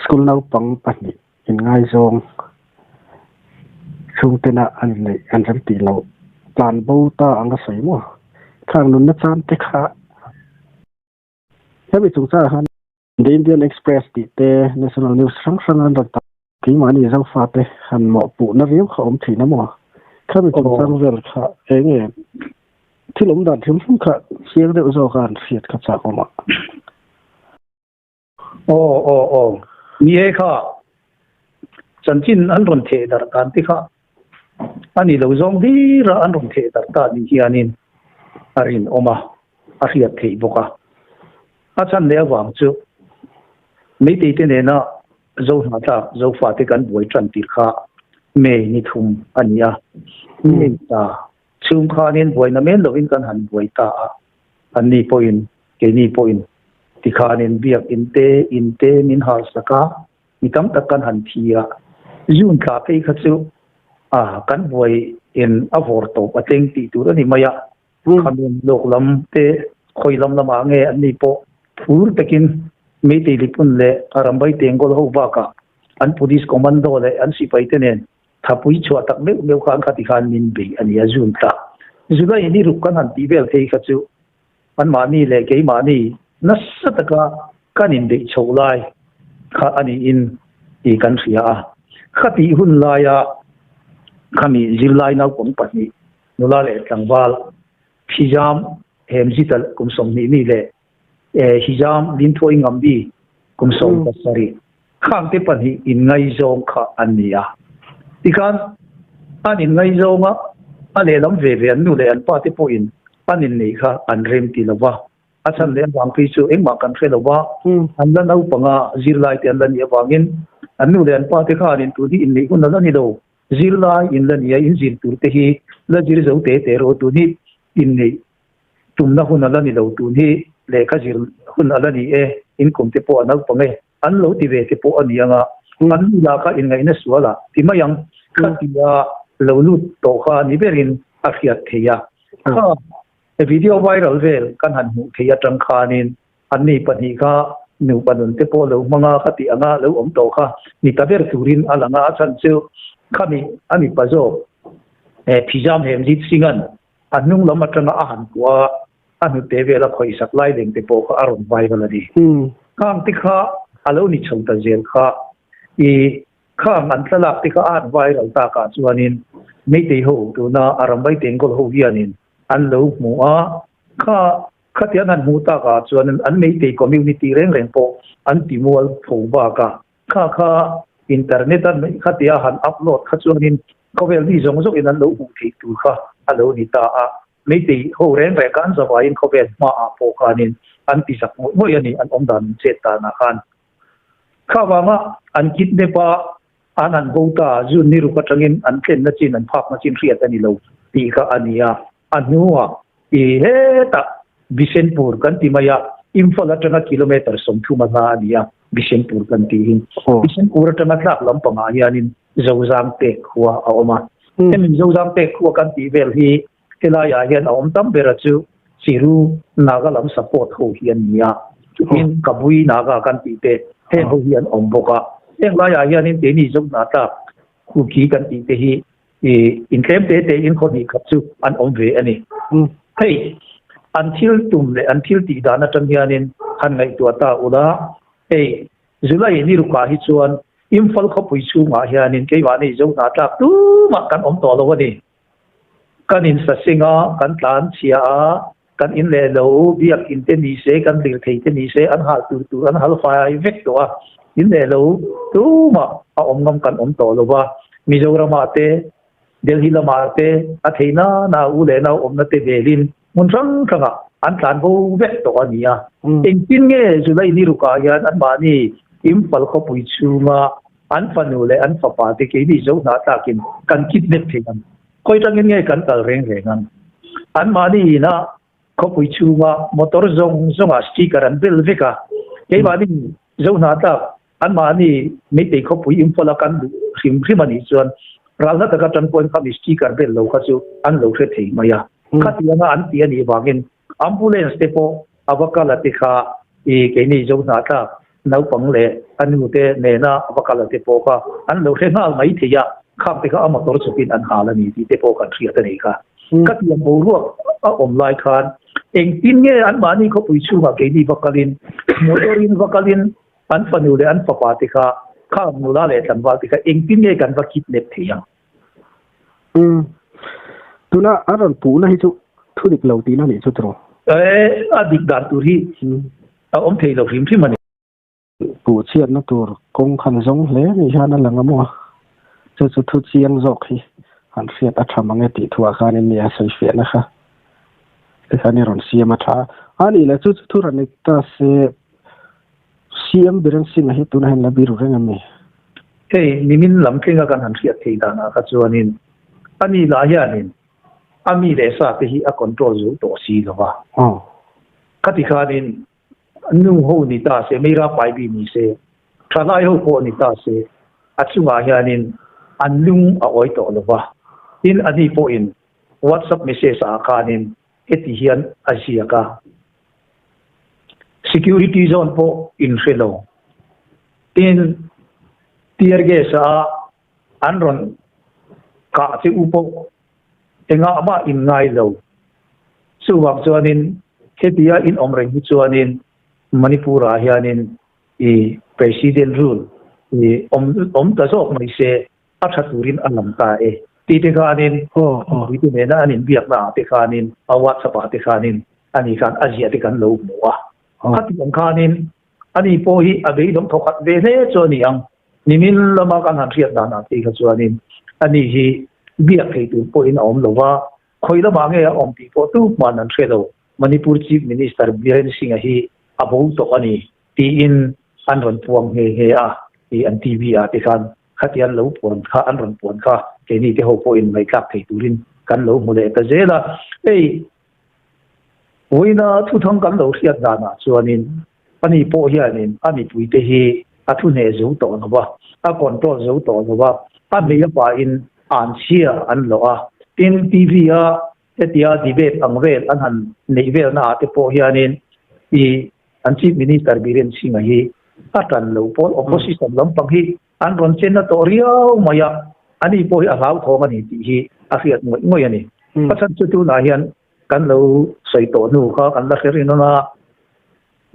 School naupang pahnih inngaizawng chhungtena an inneih an rem tih loh tlan bo ta ang a sawi maw? Khang nunna chan te kha hemi chungchangah khan The Indian Express tih te National News hrang hrang an rawn tar keimahni Zofate han mawhpuhna riau kha awm thin a maw? Khami chungchang vel kha eng nge thil awm dan hrim hrim kha chiang deuh zawk a han hriat kha chak awm a. Aw aw aw ni e kha chanchin an rawn theh darh dan te kha a ni lo zawng hlir a an rawn theh darh ta ni hianin a rinawm a, a hriat theih bawk a. A chhan leh avang chu Meitei te nena Zohnahthlak Zofate kan buai tan tir kha May ni thum a ni a, May ta chhung khanin buaina men lovin kan han buai ta a, anni pawhin Keini pawhin tikhanin biak in te, in te min hal sak a, mi tam tak kan han thi a. June thla phei kha chu a kan buai in a vawr tawp a tleng tih tur a ni mai a. Khamen lawk lam te khawi lam lamah nge an ni pawh phur takin Meitei Lipun leh Arambai Tengkawl ho bakah an Police Commando leh an sipai te nen Thapui chhuah tak meuh meuh khan khati khan min bei a ni a June thla. July ni ruk kan han tih vel phei kha chu Anmahni leh keimahni nasa taka kan inbeih chhoh lai kha a niin tih kan hria a. Khatih hun laia khami zirlai naupang pahnih, nula leh tlangval, Hijam Hemzita kum 20 mi leh Hijam Linthuai Ngambi kum 17, khangte pahnih inngaizawng kha an ni a. Tikhan an inngaizawng a, a lehlam ve ve an nu leh an pa te pawhin an inneih kha an rem ti lo va. A chhan leh avang phei chu engmah kan hre lo va, an la naupanga zirlai te an la nih avangin an nu leh an pa te khanin tun hi inneih hun a la ni lo, zirlai in la ni a, in zir tur te hi la zir zo te te rawh tun hi inneih tumna hun a la ni lo, tun hi lehkha zir hun a la ni e, in kum te pawh a naupang e. An lo ti ve te pawh a ni ang a, an nu lah kha inngaihna sual a ti mai ang, khatia lo lut tawh kha ni berin a hriat theih a. Kha video viral vel kan han hmuh theih atang khanin an ni pahnih kha nupa nun te pawh lo hmang a, khati anga lo awm tawh kha ni ta ber turin a lang a, a chhan chu khami a mipa zawk Phijam Hemjit Singh-a'n a hnung lam atanga a han kuah a, A hnute vela khawihsak lai leng te pawh kha a rawn viral a ni. Khang te kha a lo ni chho ta zel kha. I khang an thlalak te kha a han viral takah chuanin Meitei ho tuna a Rambai Tengkawl ho hianin an lo hmu a, kha khati an han hmuh takah chuanin an Meitei community reng reng pawh an ti mual pho bak a. Kha kha internet a khatia han upload kha chuanin khawvel mi zawng zawngin an lo hmuh theih tur kha a lo ni ta a. Meitei ho reng reng kha an zavaiin khawvel hmaah pawh khanin an ti zak ngawih ngawih a ni, an awm dan an chet danah khan. Kha vanga an kidnap a, an han bo ta, June ni ruk atangin an tlenna chin, an phakna chin hriat a ni lo tih kha a ni a. A hnuah i hetah Bishenpur kan ti mai a, Imphal atanga kilometre 30 a hla a ni a, Bishenpur kan tiin. Bishenpur atanga tlak lampangah hianin Zozang pek khua a awm a. Hemi Zozang pek khua kan tih vel hi helaiah hian a awm tam ber a chu Chiru Naga lam support ho hi an ni a. Chutin Kabui Naga kan tih te heng ho hi an awm bawk a. Heng laiah hianin keini Zohna tlak Kuki kan tih te hi intlem te te in khaw hnih khat chu an awm ve a ni. Hei an thil tum leh an thil tih dan atang hianin han ngaihtuah ta ula hei July ni rukah hi chuan Imphal khawpui chhungah hianin keimahni Zohna tlak tumah kan awm tawh lo a ni. Kan insaseng a, kan tlan chhia a, kan in leh lo, biak in te ni se, kan lirthei te ni se, an hal tur tur an hal fai vek tawh a. In leh lo tumah a awm ngam kan awm tawh lo va. Mizoramah te, Delhi lamah te, a thei na na u leh nau awmna te velin hmun hrang hrangah an tlan bo vek tawh a ni a. Engtin nge July ni rukah hian anmahni Imphal khawpui chhunga an fanu leh an fapa te keini zo hna tlakin kan kidnap thei ang? Khawi tangin nge kan kal reng reng ang? Anmahni ina khawpui chhunga motor zawng zawngah sticker an bel vek a, keimahni zo hna tlak Anmahni Meitei khawpui Imphal a kan duh hrim hrim a nih chuan ralna taka tan pawhin khami sticker bel lo kha chu an lo hre thei mai a. Khatianga an ti a nih vangin ambulance te pawh a va kal a ti kha i keini Zohnahthlak Naupang leh a nu te nena va kal a te pawh kha an lo hre nghal mai thei a, khang te kha a motor chawpin an hal a ni tih te pawh kan hriat a nei kha. Ka tiang boruak a awm lai khan engtin nge anmahni khawpui chhungah keini va kalin motor-in va kalin an fanu leh an fapa te kha khang nula leh tlangval te kha engtin nge kan va kidnap thei ang? Umm. Tuna a rawn puhna hi chu thu dik lo tihna nih chu tiraw? Eh, a dik dan tur hi a awm thei lo hrim hrim a ni. Puh chhiatna tur kawng khan zawng hle ni hian a lang a maw? Chu chu thu chiang zawk hi han hriat a tha mang e tih thuah khanin mi a sawi fiahna kha tikhan i rawn siam a tha a. A nih leh chu chu thu rawn ni ta se CM Biren Singh-a hi tunah hian la biru reng em ni? Hei nimin lam tlinga kan han hriat thei danah kha chuanin a ni lah hianin a mi leh sa te hi a control zo tawh si lo va. Khati khanin nu ho ni ta se, Meira Paibi ni se, thalai ho pawh ni ta se, a chungah hianin an lung a awi tawh lo va. Tin, ani pawhin WhatsApp message ah khanin heti hian a ziak a, Security zone pawh in hre lo. Tin, tear gas a an rawn kah che u pawh engah mah in ngai lo. Chuvang chuanin hetia in awm reng hi chuanin Manipur-ah hianin i President rule i awm ta zawk mai se a tha turin a lang ta e tih te khanin mipui te nena an inbiakna ah te khanin a WhatsApp ah te khanin ani khan a ziah te kan lo hmu a. Khati ang khanin ani pawh hi a beidawng thawkhat ve hle chu a ni ang. Nimin lama kan han hriat danah phei kha chuanin ani hi biak thei tur pawhin a awm lo va, khawi lamah nge a awm tih pawh tu hman an hre lo. Manipur Chief Minister Biren Singh-a hi a bo tawh a ni tiin an rawn puang nghe nghe a, i an TV ah te khan khati an lo puan kha an rawn puan kha keini te ho pawhin ngaihthlak thei turin kan lo hmu leh ta zel a. Hei vawiina thuthang kan lo hriat danah chuanin ani pawh hianin a mipuite hi a thu hneh zo tawh lo va, a control zo tawh lo va, a hmei a pahin anchhia an lawh a, tin TV a Hetia debate ang vel an han neih velna ah te pawh hianin i an Chief Minister Biren Singh-a hi a tan lo pawl opposition lampang hi an rawn chen na tawh riau mai a, ani pawh hi a hlauthawng a ni tih hi a hriat ngawih ngawih a ni. A chhan chu tunah hian kan lo sawi tawh hnu kha kan la hre rin ang a,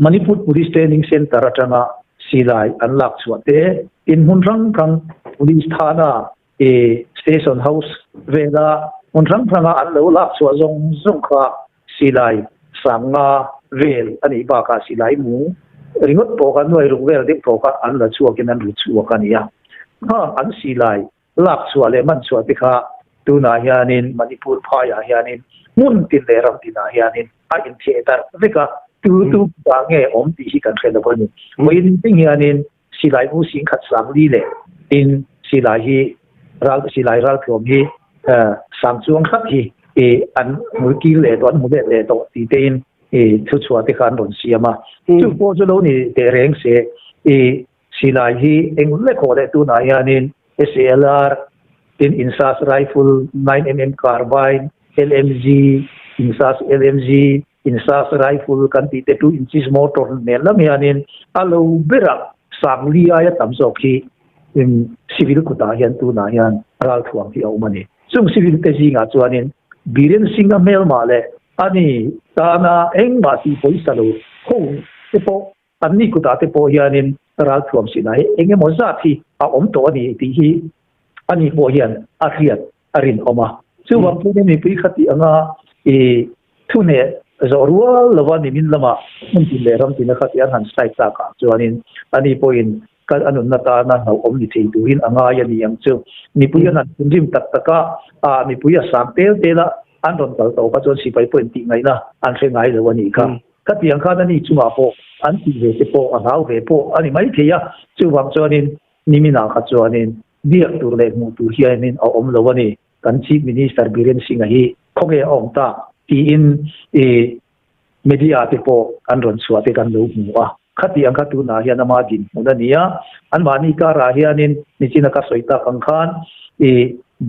Manipur Police Training Centre atanga silai an lak chhuah te, inhmun hrang hrang Police thana I station house vela hmun hrang hranga an lo lak chhuah zawng zawng kha silai sanga vel a nih bakah silai mu ringawt pawh kha nuai ruk vel deuh pawh kha an la chhuakin an ru chhuak a ni a. Khang an silai lak chhuah leh man chhuah te kha tunah hianin Manipur phaiah hianin hmun tin leh ram tinah hianin a intheh darh vek a, tu tu kutah nge awm tih hi kan hre lo a ni. Vawiin ding hianin Silai mu singkhat sangli leh tin silai hi ral silai raltluam hi sang chuang khat hi i an hmulkir leh tawh an hmu let leh tawh tih te in i thu chhuah te kha an rawn siam a. Chu pawh chu lo ni teh reng se i silai hi eng lek haw leh tunah hianin SALR tin INSAS rifle, 9mm carbine, LMG, INSAS LMG, Insas rifle kan tih te 2 inches motor nen lam hianin a lo berah sangli aia tam zawk hi civil kutah hian tunah hian ralthuam hi a awm a ni. Chung civil te zingah chuanin Biren Singh-a hmelmah leh ani tana engmah tih pawisa lo ho te pawh anni kutah te pawh hianin ralthuam sinah hi eng emaw zat hi a awm tawh a ni tih hi ani pawh hian a hriat a rinawm a. Chuvang chuan mipui kha tih anga i thuhneh zawh rual lova nimin lama hmun tin leh ram tina kha tih an han strike tak ah chuanin ani pawhin kal a nunna tana hlauhawm ni thei turin a ngai a ni ang chu. Mipui an han thinrim tak tak a, ah mipui a sang tel tel a, an rawn kal tawh kha chuan sipai pawhin tih ngaihna an hre ngai lo a nih kha. Khatiang khan ani chungah pawh an tih ve te pawh a hlau ve pawh a ni maithei a, chuvang chuanin niminah kha chuanin Biak tur leh hmuh tur hianin a awm lo a ni. Kan Chief Minister Biren Singh-a hi khawnge a awm tak tiin i media te pawh an rawn chhuah te kan lo hmu a. Khati ang kha tunah hian ama dinhmun a ni a. Anmahni karah hianin nichina ka sawi tak ang khan i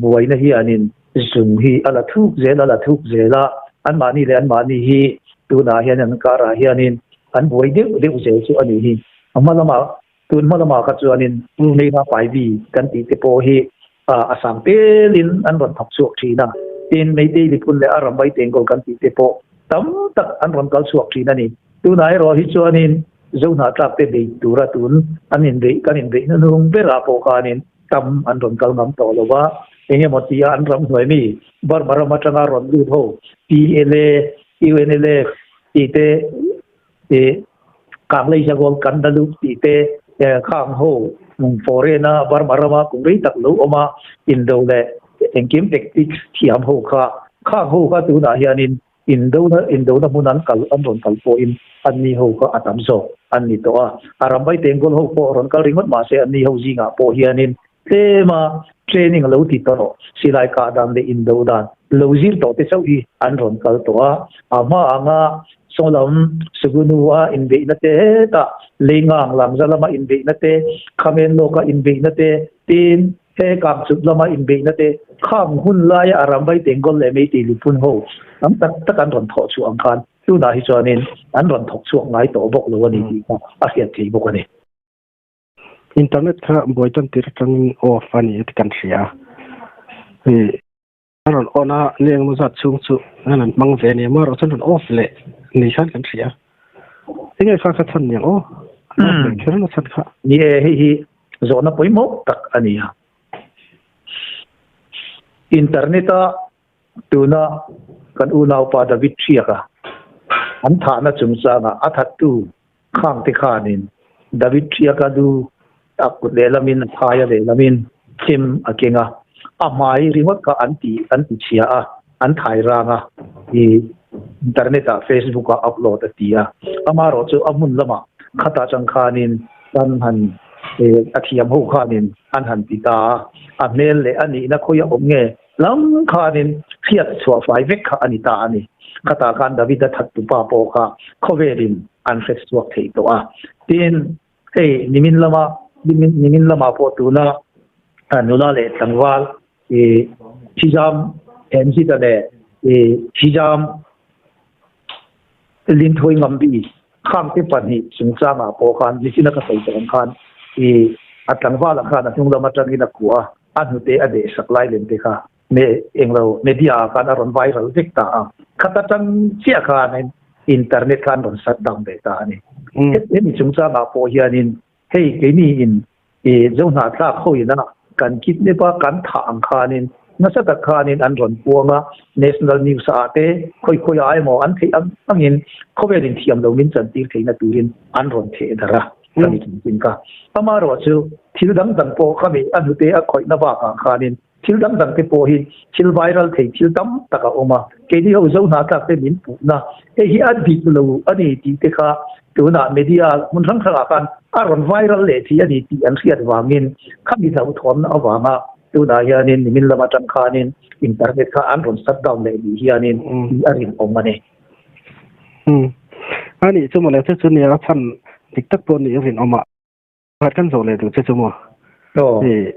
buaina hianin zung hi a la thuk zel a la thuk zel a. Anmahni leh anmahni hi tunah hian an karah hianin an buai deuh deuh zel chu a nih hi. A hma lamah tun hma lamah kha chuanin Meira Paibi kan tih te pawh hi a sang telin an rawn thawk chhuak thin a. Tin, Meitei Lipun leh a Rambai Tengkawl kan tih te pawh tam tak an rawn kal chhuak thin a ni. Tunah erawh hi chuanin Zohnahtlak te bei tura tun an inbeih kan inbeih hnuhnung berah pawh khanin tam an rawn kal ngam tawh lo va, eng emaw tia an ram hnuai mi Burma ram atanga rawn lut ho PLA, UNLF tih te ih Kanglei Zagol Kandaluk tih te khang ho foreign a Burma rama kum rei tak lo awm a indo leh engkim tactics thiam ho kha khang ho kha tunah hianin Indona indona hmun an kal an rawn kal pawhin anni ho kha a tam zawk an ni tawh a. A rambai Tengkawl ho pawh rawn kal ringawt mahse anni ho zingah pawh hianin tlema training a lo ti tawh silai kah dan leh indo dan lo zir tawh te chauh hi an rawn kal tawh a. A hma anga sawlam Sugunu-a inbeihna te hetah Leingang Lamza lama inbeihna te Khamen lawka inbeihna te tin He kangchut lama inbeihna te khang hun laia a ramvai Tengkawl leh Meitei Lupun ho tam tak tak an rawn thawh chhuah ang khan tunah hi chuanin an rawn thawk chhuak ngai tawh bawk lo a ni tih kha a hriat thei bawk a ni. Internet kha buai tan tir atangin off a ni tih kan hria a, hei a rawn on a ni engemaw zat chhung chu an han hmang ve a ni amaherawh chuan rawn off leh ni khan kan hria a, enge kha kha chhan niang aw an off leh kher na chhan kha. Ni e, hei hi zawhna pawimawh tak a ni a. Internet a tuna kan unaupa David Hriaka an thahna chungchangah a thattu khangte khanin David Hriaka lu a kut lehlamin a phai a lehlamin chem a keng a, a hmai ringawt kha an ti an ti chhia a, an thai rang a, i internet ah Facebook ah upload a ti a, amaherawh chu a hmun lamah khatah chang khanin kan han a thiam ho khanin an han ti ta a, a hmel leh a nihna khawi a awm nge lam khanin hriat chhuah fai vek kha a ni ta a ni. Khatah khan David-a thattupa pawh kha khawvelin an hre chhuak thei tawh a, tin hei nimin lama nimin nimin lamah pawh tuna nula leh tlangval ih thizam Hemzita leh ih thizam Linthawi Ngambi khangte pahnih chungchangah pawh khan nichina ka sawi tawh ang khan ih a tlangvalah khan a hnung lam atangin a kuah a, a hnute a deh sak lai lem te kha me englo media ah khan a rawn viral vek ta a, khat atang chiah khan internet kha an rawn shut down ve ta a ni. Hemi chungchangah pawh hianin hei keini in i Zohnahthlak ho ina kan kidnap a kan thah ang khanin nasa tak khanin an rawn puang a, national news ah te khawi khawi ah emaw an theih ang angin khawvel in thiam lo min chantir theihna turin an rawn theh darh a ka ni chungching kha. Amaherawh chu thil dang dang pawh khami a hnute a khawihna bakah khanin Thil dang dang te pawh hi thil viral thei thil tam tak a awm a, keini ho Zohnahthlak te min puhna hei hi a dik lo a ni tih te kha tunah media hmun hrang hrangah khan a rawn viral leh thei a ni tih an hriat vangin khami hlauhthuamna avanga tunah hianin nimin lam atang khanin internet kha an rawn shut down leh ni hianin tih a rinawm a ni. Umm a nih chu mawle chu chu nia a chhan dik tak pawh nih a rinawm a. Pakhat kan zawh leh duh che chu maw? Hei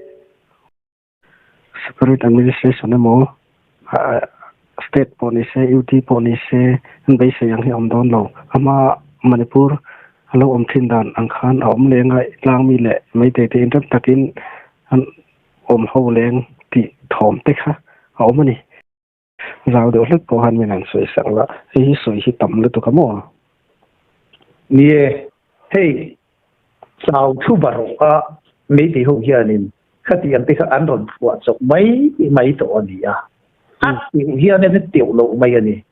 separate administration emaw state pawh ni se UT pawh ni se an beisei ang hi a awm dawn lo. A hma Manipur a lo awm thin dan ang khan a awm leng a tlangmi leh Meitei te inrem takin an awm ho leng tih thawm te kha a awm a ni. Zau deuh hlek pawh khan min han sawi sak la, hei hi sawi hi tam lutuk a maw? Ni e, hei chau thu barawh a Meitei ho hianin khatiang te kha an rawn phuah chawp mai mai tawh a ni a, a teuh hian a teuh loh mai a ni.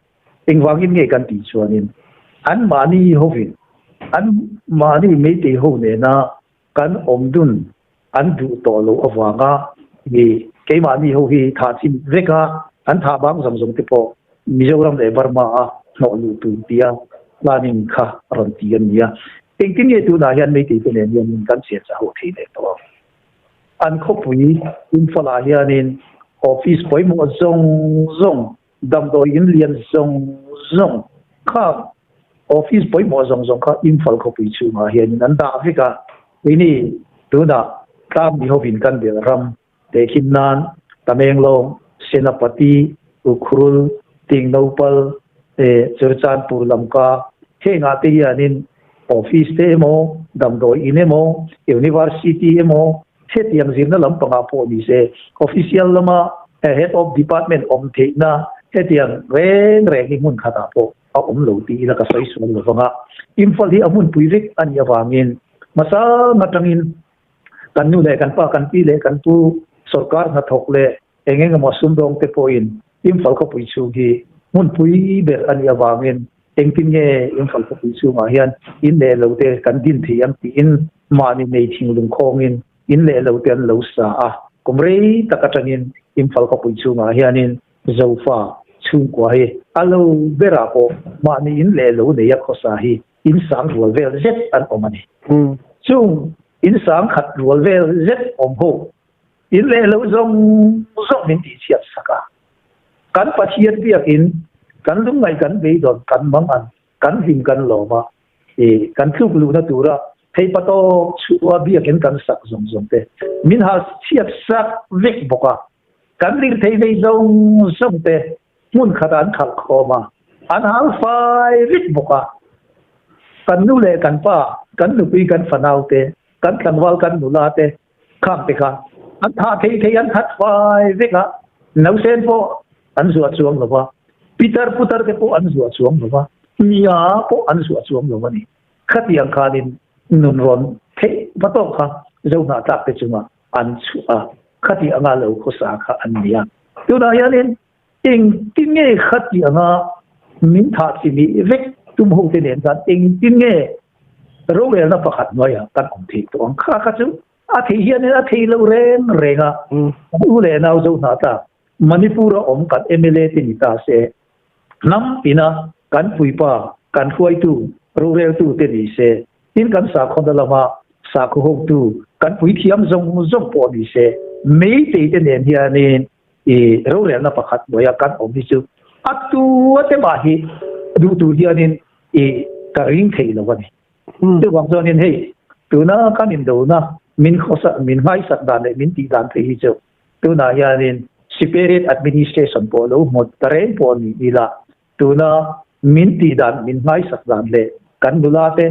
Engvangin nge kan tih chuanin anmahni hovin anmahni Meitei ho nena kan awm dun an duh tawh loh avanga i keimahni ho hi thah chim vek a, an thah bang zawng zawng te pawh Mizoram leh Burma a hnawh luh tur tia planning kha a rawn ti a ni a. Engtin nge tunah hian Meitei te nen hianin kan chhiat chah ho thei leh tawh ang? An khawpui Imphal ah hianin office pawimawh zawng zawng Damdawi in lian zawng zawng kha office pawimawh zawng zawng kha Imphal khawpui chhungah hianin an dah vek a, keini tunah Tlangmi hovin kan bel ram tehkhin nan Tamenglong, Senapati, Ukhrul, Tingnopal, Churchandpur Lamka hengah te hianin Office te emaw, damdawi in emaw, University emaw, hetiang zirna lampangah pawh ni se, official lama Head of Department awm theihna hetiang reng reng hi hmun khatah pawh a awm lo tih ila ka sawi sual lo vang a. Imphal hi a hmunpui vek a nih avangin hmasa atangin kan nu leh kan pa, kan pi leh kan pu sorkar hnathawk leh eng eng emaw sumdawng te pawhin Imphal khawpui chhung hi hmunpui ber a nih avangin engtin nge Imphal khawpui chhungah hian in leh lo te kan din thei ang tiin mahni nei thinglung khawngin in leh lo te an lo sa a. Kum rei tak atangin Imphal khawpui chhungah hianin Zofa chhungkua hi a lo berah pawh mahni in leh lo neia khawsa hi in sang rual vel zet an awm a ni. Chung in sang khat rual vel zet awm ho in leh lo zawng zawng min tihchhiat sak a. Kan Pathian biakin kan lungngaih kan beidawn kan mang an kan hlim kan lawm a, i kan tluk luhna tura thei patawk chhuah biakin kan sak zawng zawng te min hal chhiat sak vek bawk a. Kan lirthei nei zawng zawng te hmun khatah an khalh khawm a, an hal fai vek bawk a. Kan nu leh kan pa, kan nupui kan fanau te, kan tlangval kan nula te khang te kha an thah thei thei an that fai vek a, nausen pawh an zuah chuang lo va, pitar putar te pawh an zuah chuang lo va, mia pawh an zuah chuang lo a ni. Khatiang khanin nun rawn theih va tawk kha Zohnahthlak te chungah an chhuah a, khati anga lo khawsa kha an ni a. Tunah hianin engtin nge khati anga min thah chi nih vek tum ho te nen khan engtin nge rorelna pakhat hnuaiah kan awm theih tawh ang? Kha kha chu a theih hianin a thei lo reng reng a, kan u leh nau zo hna ta Manipur a awm kan mla te ni ta se, hnam ina kan puipa, kan hruaitu, roreltu te ni se, Tin, kan sakhawna lama sakhaw hotu kan puithiam zawng zawng pawh ni se, Meitei te nen hianin i rorelna pakhat hnuaia kan awm hi chu a tu a te mah hi duh tur hianin i ka ring thei lo a ni. Chuvang chuanin hei tuna kan indona min khawsa min nghaisak dan leh min tih dan phei hi chu tunah hianin separate administration pawh lo hmu ta reng pawh ni ila Tuna min tih dan, min nghaisak dan leh kan nula te,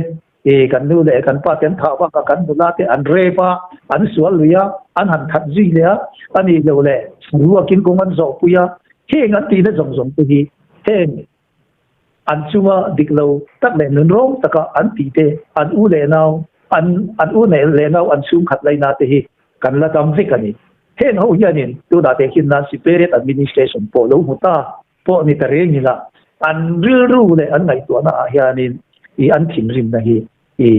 i kan nu leh kan pa te an thah bakah kan nula te an rep a, an sual lui a, an han that zui leh a, a nih loh leh ruakin kawng an zawhpui a, heng an tihna zawng zawng te hi heng an chunga dik lo tak leh nunrawng taka an tih te, an u leh nau, an an u leh nau an chhungkhat laina te hi kan la dam vek a ni. Heng ho hianin tunah tehkhin nan Separate Administration pawh lo hmu ta. Pawh ni ta reng ila, an rilru leh an ngaihtuahna ah hianin i an thinrimna hi i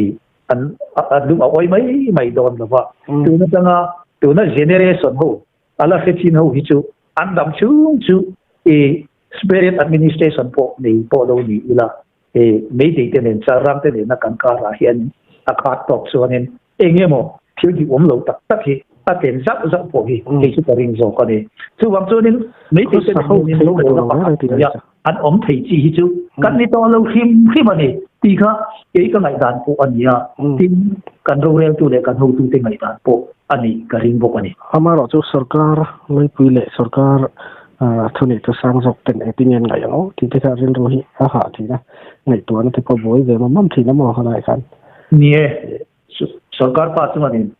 an an lung a awi mai mai dawn lo va. Tun atanga tuna generation ho a la hre chin ho hi chu an dam chhung chu i separate administration pawh nei pawh lo ni ila i meitei te nen chalram te nena kan karah hianin a khat tawk chuanin Eng emaw thil dik awm lo tak tak hi a tlem zauh zauh pawh hi kei chu ka ring zawk a ni. Chuvang chuanin Meitei te nen hianin lo haw na pakhat hnuaia an awm thei chi hi chu kan ni tawh lo hrim hrim a ni tih kha kei ka ngaihdan pawh a ni a, tin kan roreltu leh kan hotute ngaihdan pawh a nih ka ring bawk a ni. Amaherawhchu sorkar ngaipui leh sorkar thunei chu sang zawk ten engtin nge an ngaih ang aw tih te kha rilru hi a hah thin a, ngaihtuahna te pawh buai ve mam mam thin a maw helaiah khan. Ni e, sorkar pa chuanin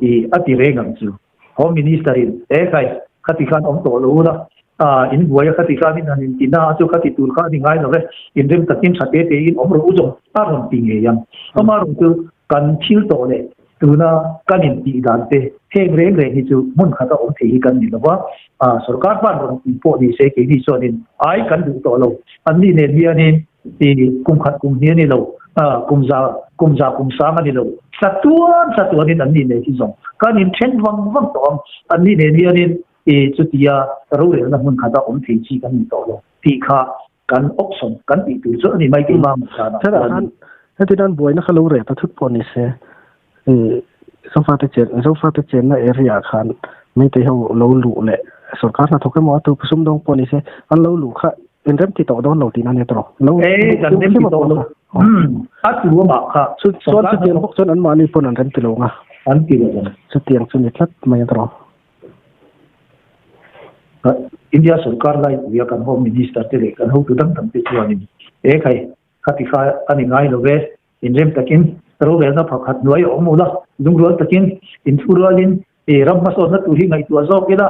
i a ti reng ang chu. Home Minister in, E khai, khati khan awm tawh lo ula, in buai a khati khan in han inti na a chu khati tur kha a ni ngai lo e, inrem takin tha te te in awm rawh u zawng a rawn ti ngei ang. Amaherawh chu kan thil tawh leh tuna kan intih dan te heng reng reng hi chu hmun khata awm thei hi kan ni lo va, sorkar hman rawn ti pawh ni se keini chuanin ai kan duh tawh lo. Anni nen hianin I kum khat kum hnih a ni lo, kum za kum za kum sang a ni lo. Chatuan chatuanin an ni nen hi zawng kan inthen vang vang tawh ang. An ni nen hianin i chutia rorelna hmun khata awm thei chi kan ni tawh lo tih kha kan option kan tih tur chu a ni mai keimah hmuh danah chuan. Hetah khan heti nan buaina kha lo reh ta thut pawh ni se i Zofate chen Zofate chenna area ah khan Meitei ho lo luh leh sorkar hnathawk emaw a tu sumdawng pawh ni se an lo luh kha inrem ti tawh dawn lo tihna ania tawh lo Eh, kan rem ti tawh lo. A tu amah kha. Chu chuan chutiang bawk chuan anmahni pawn an rem ti lo nga. An ti lo ang. Chutiang chu ni tlat mai a tawh. India sorkar lai puia kan Home Minister te leh kan hotu dang dang te chuanin, E khai, khati kha a ni ngai lo ve. Inrem takin rorelna pakhat hnuai a awm ula, lungrual takin inthurualin i ram hmasawnna tur hi ngaihtuah zawk ila,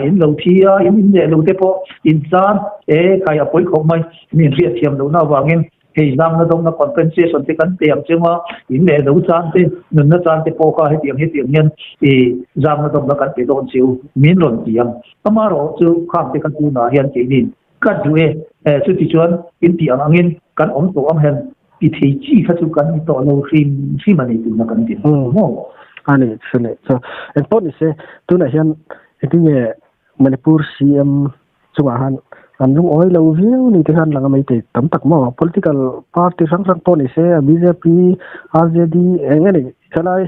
in lo thi a, in in leh lo te pawh in tlan e khai a pawi khawp mai. Min hriat thiam lohna avangin hei zangna dawmna compensation te kan pe ang cheu a, in leh lo chan te, nunna chan te pawh kha hetiang hetiang hian i zangna dawmna kan pe dawn cheu min rawn ti ang. Amaherawh chu khang te kha tunah hian keinin Ka duh e, chuti chuan in tih ang angin kan awm tawh ang hian ti thei chi kha chu kan ni tawh lo hrim hrim a ni tuna kan ti maw? A ni, chu ni chu. Engpawh ni se, tunah hian engtinge Manipur CM chungah han an lungawi lo viau ni te khan lang a maitei tam tak maw? Political party hrang hrang pawh ni se, bjp, RJD eng nge ni helai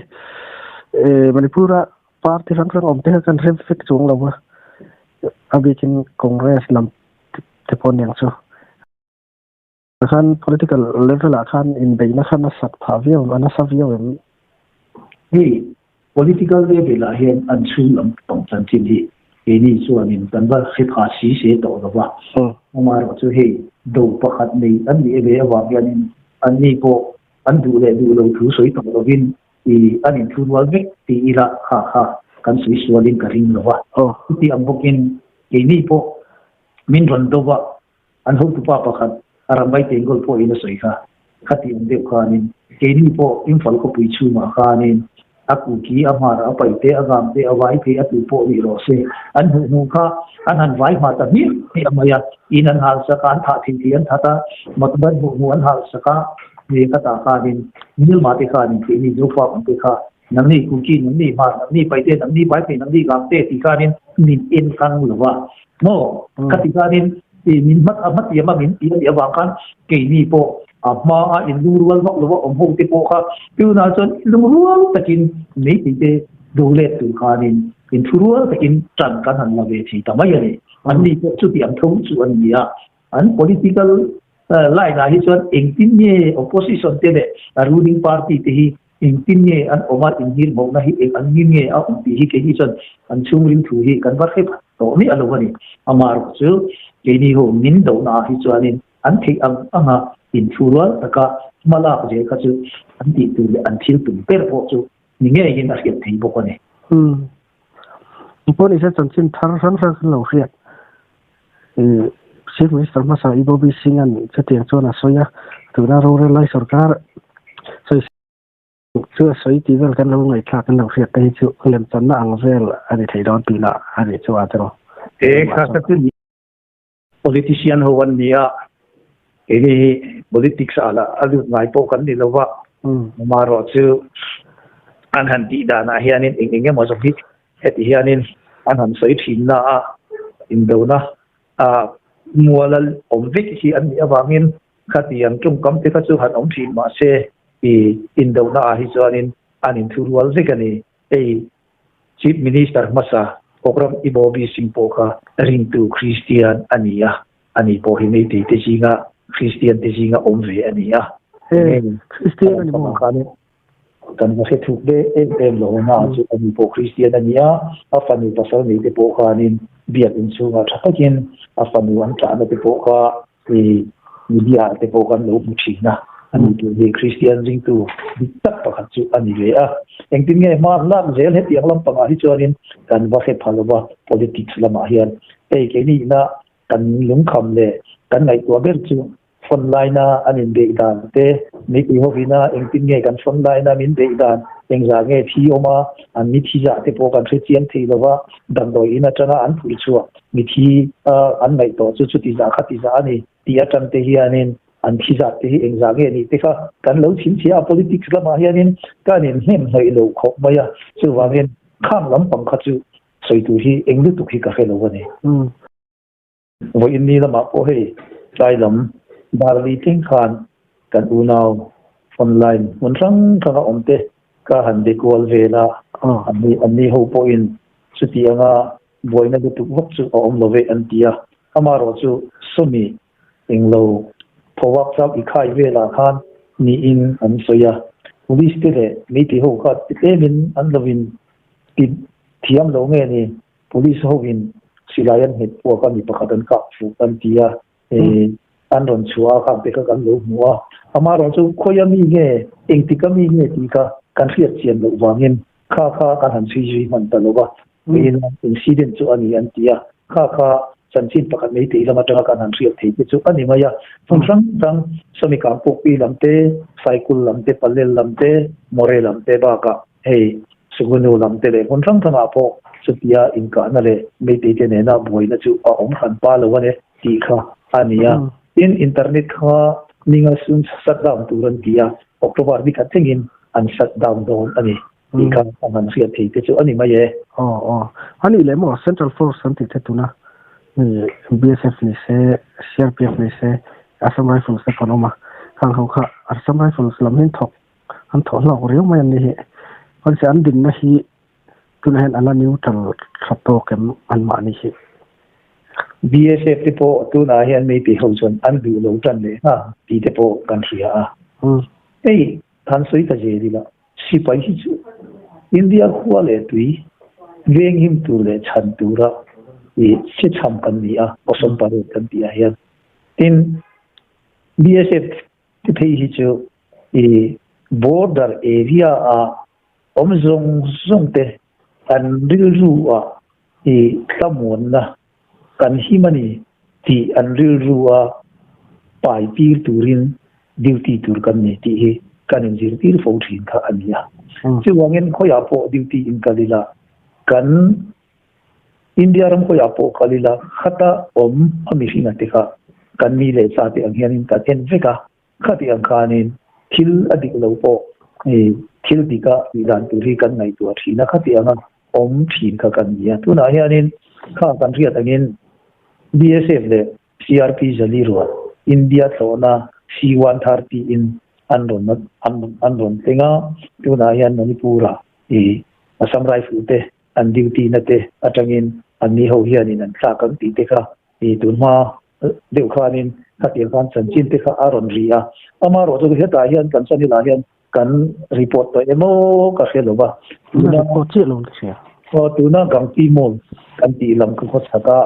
Manipur-a Party hrang hrang awm te kha kan hre vek chuang lo va, a bikin Congress lam te pawh aniang chu. Khan political level ah khan inbeihna kha nasat phah viau em, a nasa viau em? Hei political level ah hian an chhung lam pang chanchin hi keini chuanin kan va hre pha si se tawh lo va. Amaherawhchu hei do pakhat nei an nih ve avang hianin anni pawh an duh leh duh lo thu sawi tawh lovin I an inthu rual vek ti ila kha kha kan sawi sualin ka ring lo va. Chuti ang bawkin keini pawh min rawn do va, an hotupa pakhat a rambai Tengol pawhin a sawi kha, khati ang deuh khanin keini pawh Imphal khawpui chhungah khanin a kuki, a hmar, a paite, a gangte, a vaite, a tu pawh nih rawh se, an hmuh hmuh kha an han vai hma ta hmiah hmiah mai a, in an hal sak a, an thah thei thei an that a, motor an hmuh hmuh an hal sak a. Hei ka tah khanin Nilma te khanin keini Zofa awm te kha nangni Kuki, nangni Hmar, nangni Paite, nangni Vaiphei, nangni Gangte tih khanin min en kang lo va maw? Kha ti khanin min hmat a hmatiam a min ti a nih avang khan keini pawh a hma a inlungrual vak lo va awm ho te pawh kha tunah chuan inlungrual takin meitei te do let tur khanin inthurual takin tan kan han la ve thei ta mai a ni. Anni pawh chuti ang tho chu an ni a. An political line ah hi chuan engtin nge opposition te leh ruling party te hi engtin nge an awm a, inhirhmawhna hi eng ang ngin nge a awm tih hi keini chuan an chhungril thu hi kan va hre phat tawh miah lo a ni. Amaherawh chu keini ho min dohna ah hi chuanin an theih ang anga inthurual taka hma lak zel kha chu an tih tur leh an thil tum ber pawh chu ni ngeiin a hriat thei bawk a ni. Pawh nise chanchin thar hrang hrang kan lo hriat. Chief Minister hmasa Ibobi Singh-a'n chutiang chuan a sawi a, tuna rorel lai sorkar sawi chu a sawi tih vel kan lo ngaihthlak kan lo hriat te hi chu lemchanna ang vel a ni thei dawn tih lah a nih chu a tiraw. He kha ka chu politician ho an ni a, keini hi politics ah lah a lut ngai pawh kan ni lo va, amaherawh chu an han tih danah hianin eng eng emaw zawng hi Heti hianin an han sawi thin na a, indona a mual a awm vek hi an nih avangin khati ang tawngkam te kha chu han awm thin mah se i indona ah hi chuanin an inthu rual vek a ni. Hei Chief Minister hmasa Okram Ibobi Singh pawh kha ringtu Kristian a ni a, ani pawh hi Meitei te zinga Kristian te zinga awm ve a ni a. Kristian a ni maw? Kan va hre thuk ve em em lo na chu ani pawh Kristian a ni a, a fanu pasal nei te pawh khanin biak inchhungah tha takin a fanu an tlahna te pawh kha i media ah te pawh kan lo hmu thin a, ani tur hi Kristian ringtu dik tak pakhat chu a ni ve a. Engtin nge hma an lak zel hetiang lampangah hi chuanin kan va hre pha lova politics lamah hian hei keini ina kan lungkham leh kan ngaihtuah ber chu Phone line a an inbeih dan te, mipui hovina engtin nge kan phone line a min beih dan, engzah nge thi awm a, an mithi zah te pawh kan hre chiang thei lo va, damdawi in atanga an phur chhuah mithi an ngaih tawh chu chuti zah khati zah a ni tih atang te hianin an thi zat te hi engzah nge nih te kha kan lo chhinchhiah a, politics lamah hianin kan inhnem hnawih lo khawp mai a, chuvangin khang lampang kha chu sawi tur hi eng lutuk hi ka hre lo a ni. Vawiin ni lamah pawh hei tlai lam Darli thleng khan kan unau online hmun hrang hranga awm te ka han be kual vel a, anni ho pawhin chuti anga buaina lutuk vak chu a awm lo ve an ti a, amaherawh chu sawmi englo phawak chau i khai velah khan niin an sawi a, police te leh meitei ho kha tlemin an lovin ti thiam lo nge ni. Police hovin silai an nghet puak a, mi pakhat an kah fuh an ti a. an rawn chhuah a khang te kha kan lo hmu a. Amaherawhchu khawi a mi nge, engtik a mi nge tih kha kan hriat chian loh vangin kha kha kan han chhui zui hman ta lo va. Vawiin incident chu a ni an ti a, kha kha chanchin pakhat mai tei lam atanga kan han hriat thei te chu a ni mai a. Hmun hrang hrang sawmi Kangpawkpi lam te, Saikul lam te, Palel lam te, More lam te bakah hei Sungunu lam te leh hmun hrang hrangah pawh chutia inkahna leh meitei te nena buaina chu a awm hran pa lo a ni tih kha a ni a. Tin, internet kha ninga sun shut down tur an ti a, October ni khat thlengin an shut down dawn a ni tih kha a han hriat thei te chu a ni mai e. Aw aw. A nih leh maw Central Force an tih te tuna BSF ni se, CRPF ni se, Assam Rifles te pawh an awm a, khang ho kha Assam Rifles lam hi an thawk an thawh hlawk riau mai an ni hi. Mahse an dinna hi tunah hian a la neutral tha tawk em anmahni hi. BSF te pawh tunah hian Meitei ho chuan an duh lo tan leh nghal tih te pawh kan hria a. Hei han sawi ta zel ila, sipai hi chu India khua leh tui venghim tur leh chhan tura i che chham kan ni a, awsawm pariat kan tih ah hian. Tin, BSF te phei hi chu i border area a awm zawng zawng te an rilru ah i thlamuanna kan him a ni tih an rilru a pai tir turin duty tur kan ni tih hi kan inzirtir fo thin kha a ni a. Chuvangin khawiah pawh duty in kal ila kan India ram khawiah pawh kal ila khata awm a mihringa te kha kan mi leh sa te ang hianin kan en vek a, khati ang khanin thil a dik lo pawh thil dika tih dan tur hi kan ngaihtuah thin a, khati anga awm thin kha kan ni a. Tunah hianin kha kan hriat angin BSF leh CRP Zali rual India thlawhna C-130 in an rawn an rawn thleng a, tunah hian Manipur-ah i Assam Rifle te an duty na te atangin an ni ho hianin an thlak ang tih te kha i tun hma deuh khanin khatiang khan chanchin te kha a rawn ri a. Amaherawh chu hetah hian kan channel ah hian kan report tawh emaw ka hre lo va. Tuna report chiah lo ka hria. Aw tuna Gangpi Mall kan tih lam ka khaw chhak a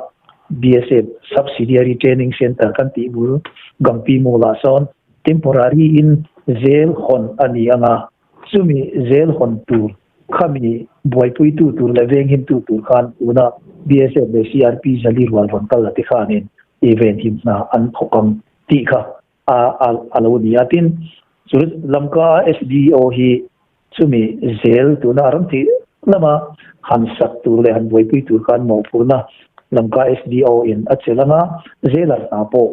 BSF Subsidiary Training Centre kan tih bul Gangpi Mall ah sawn temporary in zel hawn a ni ang a. Chumi zel hawn tur, khami buaipuitu tur leh venghimtu tur khan tuna BSF leh CRP Zali rual rawn kal la te khanin i venhim hna an thawk ang tih kha a a lo ni a. Tin, chu Lamka SDO hi chumi zel tuna a ram thih lama han sak tur leh han buaipui tur khan mawhphurhna Lamka SDO in a chelh ang a, zelar hna pawh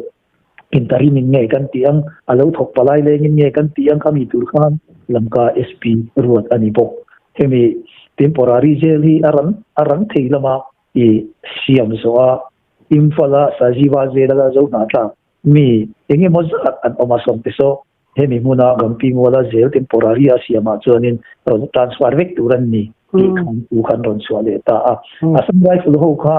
Interim in nge kan tih ang, a lo thawk palai leng in nge kan tih ang khami tur khan Lamka SP ruat a ni bawk. Hemi temporary jail hi a rang a rang thei lama i siam zawh a, Imphal a Sajiva jail a la zo hna tlak mi eng emaw zat an awm a sawm te saw hemi hmuna Gangpi Muala jail temporary a siamah chuanin rawn transfer vek tur an ni tih khan thu khan rawn chhuah leh ta a. Assam Rifle ho kha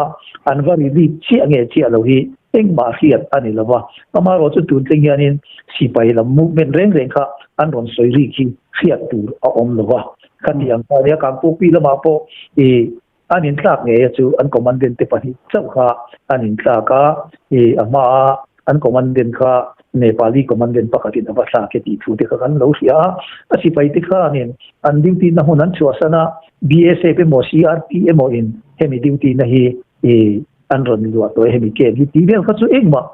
an va relief chiah nge chiah lo hi engmah hriat a ni lo va. Amaherawh chu tun thleng hianin sipai lam movement reng reng kha an rawn sawi rik hi hriat tur a awm lo va. Khati ang kha nia Kangpokpi lamah pawh i an intlak ngei a chu an commandant te pahnih chauh kha an intlak a, i a hmaa an commandant kha Nepali commandant pakhatin a va thlak e tih thu te kha kan lo hria a. A sipai te khanin an duty na hmun an chhuahsan a, BSF emaw CRP emaw in hemi duty na hi i an rawn luah tawh e hemi camp hi tih vel kha chu engmah.